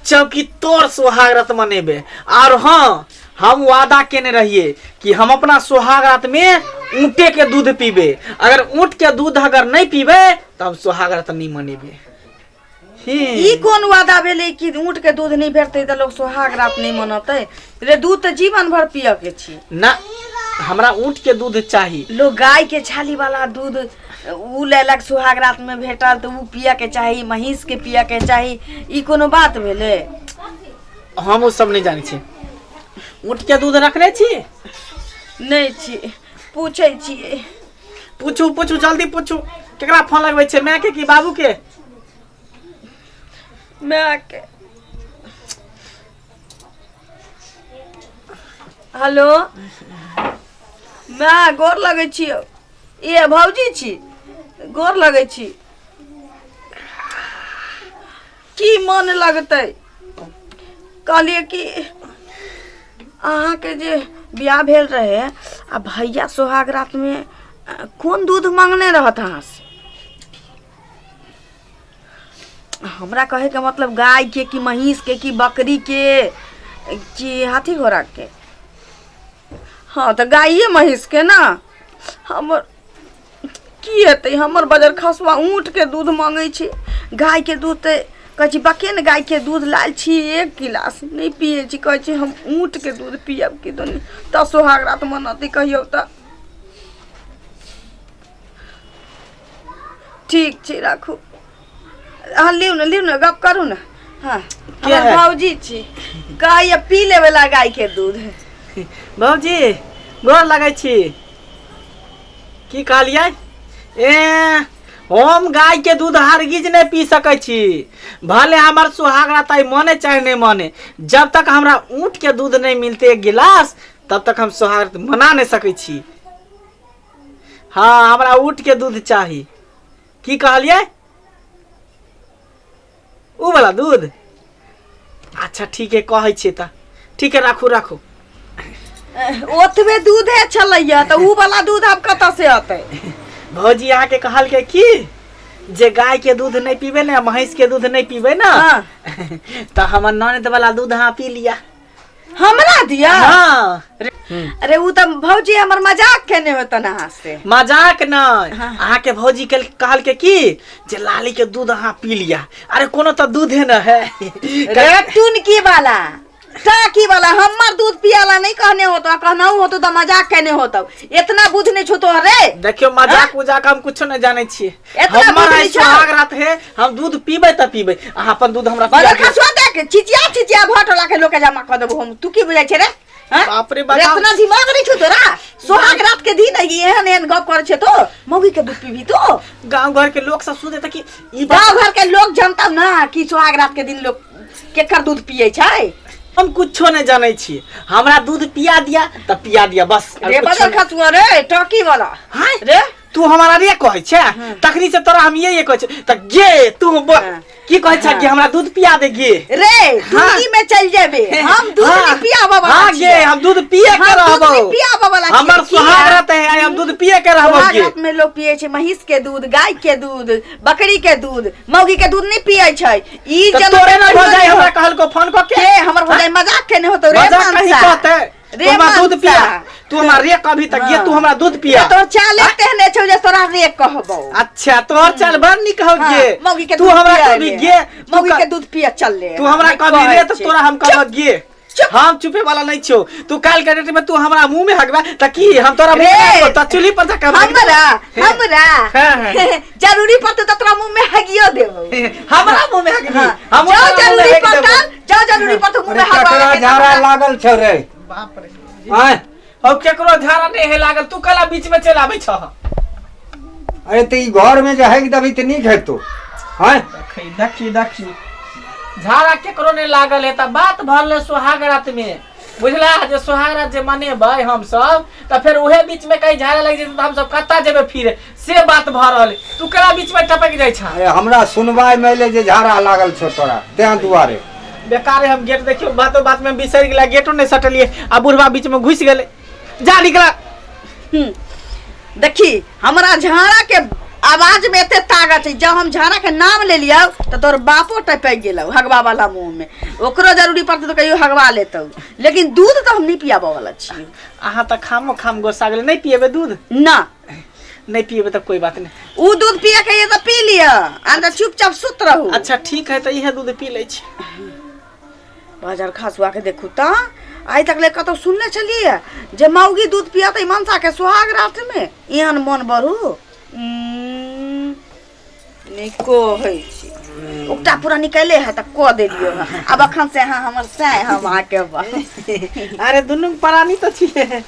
चौकी तोर सुहाग रात मनेबे। और हाँ, हम वादा केने रहिए कि हम अपना सुहाग रात में ऊँटे के दूध पीबे। अगर ऊँट के दूध अगर नहीं पीबे तो हम सुहाग रात नहीं मनेबे। ई कोन वादा भेलै कि ऊँट के दूध नहीं भेटतै तऽ लोग सोहाग रात नहीं मनतै? रे, दूध तऽ जीवन भर पियऽ के छी। ना, हमरा ऊँट के दूध चाही। लोग गाय के छाली वाला दूध ऊ लेलक, सुहाग रात में भेटल तऽ ऊ पियऽ के चाही, महींस के पियऽ के चाही। ई कोनो बात भेलै? हम ओ सब नहीं जानै छी। ऊँट के दूध रखने छी? नहि छी, पूछै छियै। पूछू पूछू, जल्दी पूछू। केकरा फोन लगबै छै, माय के कि बाबू के? माय के। हेलो माय, गोर लगै छियौ। ए भौजी छी, गोर लगै छी। की मन लगतै? कहलियै कि अहाँके जे बियाह भेल रहे आ भैया सोहाग रातमे कोन दूध मांगने रहत अहाँसँ? हमरा कहैके मतलब गायके कि महीँसके कि बकरीके कि हाथी घोड़ाके? हँ तऽ गाइए महीँसके ने। हमर की हेतै? हमर बजर खसुआ ऊँटके दूध माँगै छै, गायके दूध तऽ कहै छी बके ने। गायके दूध लायल छी एक गिलास नहि पियै छी, कहै छी हम ऊँटके दूध पियब। कि दुनी तऽ सोहाग रात मनतै? कहियौ तऽ। ठीक छै, राखू अहाँ। लिउ ने, लिउ ने, गप करू ने। हाँ, के हमर है? भौजी छी, कहैया पी लेबे ला गाय के दूध। भौजी, गोर लगै छी। की कहलियै? ए हम गाय के दूध हरगिज नहीं पी सकै छी, भले हमर सुहाग रात आइ मने चाहे नहीं मने। जब तक हमरा ऊँट के दूध नहीं मिलते एक गिलास, तब तक हम सुहाग रात मना नहीं सकै छी। हाँ, हमरा ऊँट के दूध चाही। की कहलियै? ऊ वाला दूध? अच्छा ठीक है, कहै छियै तऽ। ठीक है, राखू राखू। ओतबे दूधे छलैया तऽ ऊ वाला दूध आब कतऽ से अतै? भौजी, अहाँके कहलकै की जे गाय के दूध नहीं पीबे ने, महींस के दूध नहीं पीबे ना, तऽ हमर ननद वाला दूध अहाँ पी लिया। हमरा दिया? हाँ। अरे ऊ तऽ भौजी हमर मजाक केने होतन अहाँ से। मजाक नहीं। हाँ। अहाँके भौजी के कहलकै की जे लाली के दूध अहाँ पी लिया। अरे कोनो तऽ दूधे न है। रे टुनकी वाला, टाकी वाला, हमर दूध पियाला नहीं कहने होतो। कहना होतो तऽ मजाक केने होतो। इतना बुझ नहीं छो तोहर रे। देखियो, मजाक उजाक हम कुछो नहीं जाने छियै। एतना हमर बुझ आइ नहीं छौ? सुहाग रात है, हम दूध पीबै तऽ पीबै, अहाँ अपन दूध हमरा पिया बड़ा दिअ। खसुआ देख, चिचिया चिचिया भटोला के लोग के जमा कर देबो हम। तू की बुझै छे रे? हाँ? बाप रे बाप। रे, इतना दिमाग नहीं छो तोरा? सोहाग रात के दिन है, एहन एहन गप करे छे तो मौगी के दूध पीबी तो? गांव घर के लोग सब सुने तऽ कि ई बात। गाँव घर के लोग जनता ना कि सोहाग रात के दिन लोग केकर दूध पिए छै। हम कुछो नहीं जाने छी, हमरा दूध पिया दिया तऽ पिया दिया, बस और रे कुछो बदल नहीं। खसुआ रे, टॉकी वाला। हाँ? रे तू हमारा रे कहै छै, तखनी से तोरा हम ये कहै छै तऽ गे तू हाँ। की कहै छै कि हमरा दूध पिया दे गे। रे हाँ। दूधी में चल जेबे, हम दूध हाँ। नहीं पियाबे वाला हाँ गे, छियै। हम दूध पिए के हम दूध रहबो। नहीं पियाबे वाला छियै। हमर किया? सुहाग रहते है, हम दूध पिए के रहबो सुहाग गे। रात में लोग पिए छै महींस के दूध, गाय के दूध, बकरी के दूध, मौगी के दूध नहीं पिए छै। ई तऽ जनम तोरे में ना कहियो भौजाई नहीं हमरा हो। कहलको फोन कऽ के। के हमर भौजाई मजाक केने होतो रे? मजाक कहीं मनसा। कहते? रे तू हमरा दूध मनसा। पिया, तू हमरा रे कभी तक गे, तू हमरा दूध पिया। तोर चाल तेहने छौ जे तोरा रे कहबौ। अच्छा, तोहर चाल बड़ नीक हौ हाँ, गे। मौगी के तू दूध हमरा पिया कभी रे। गे, तू मौगी के दूध पिया चल ले। तू हमरा नहि कभी रे कहै तऽ छै। तोरा हम कहब गे। चुप। हम चुपे वाला नहीं छियो। तू काल के डेट में तू हमरा मुंह में हगबा त की हम तोरा मुंह में रे। हगबो त चूल्ही पर जाके हम हगबो। हमरा हमरा हाँ, हाँ। जरूरी पड़तौ तऽ तोरा मुंह में हगियो देबौ। हमरा मुंह में हगबी? हाँ। हम जो तोरा मुंह में जरूरी हगि देबो। पड़तौ, जो जरूरी पड़तौ मुंह अरे में हगवा ककरा के झाड़ा लागल छौ रे? बाप रे। आँय? अब केकरो झाड़ा नहीं है लागल, तू कला बीच में चल आबै छह। अरे तऽ ई घर में जे हगि देबही तऽ नीक हेतौ। आँय? देखी देखी देखी, झाड़ा केकरो नहीं लागल है। तऽ बात भरले सुहाग रात में, बुझला जे सुहाग रात जे मनेबै हम सब तऽ फेर उहे बीच में कहीं झाड़ा लागि जेतै तऽ हम सब कतऽ जेबै फिर, से बात भऽ रहल है। तू केना बीच में टपकि जाइ छह? अरे हमरा सुनवाई में एलै जे झाड़ा लागल छौ तोरा, तें दुआरे। बेकारे हम गेट देखियो, बातो बात में बिसरि गेला, गेटो नहीं सटलिए आ बुढ़वा बीच में घुसि गेलै। जा निकला। देखी, हमरा झाड़ा के आवाज में एते ताकत है, जब हम झाड़ा के नाम ले लियौ तो तोर बापो टपक गेलौ हगवा वाला मुंह में। ओकरो जरूरी पड़तै तो कहियो हगवा लेतौ, लेकिन दूध तो हम नहीं पियाबऽ वाला छियै। अहाँ तऽ खामो खाम गोसा गेलै, नहि पियेबै दूध? ना। नहीं पिएबे तो कोई बात नहीं। उ दूध पिए के ये तो पी लिअ, आ तऽ चुपचाप सुत रहू। अच्छा ठीक है, तऽ इहे दूध पी लै छी। बाजार खसुआ के देखू तऽ आइ तक ले कतौ सुनने छलियै जे मौगी दूध पियतै मनसा के सुहाग रात में? एहन मन बढ़ू नीको होइ छै। उकटा पूरा निकले है तऽ कऽ देलियै हँ। आब अखन से अहाँ हमर सैं, हम अहाँके बा। अरे दुनू प्राणी तऽ छियै।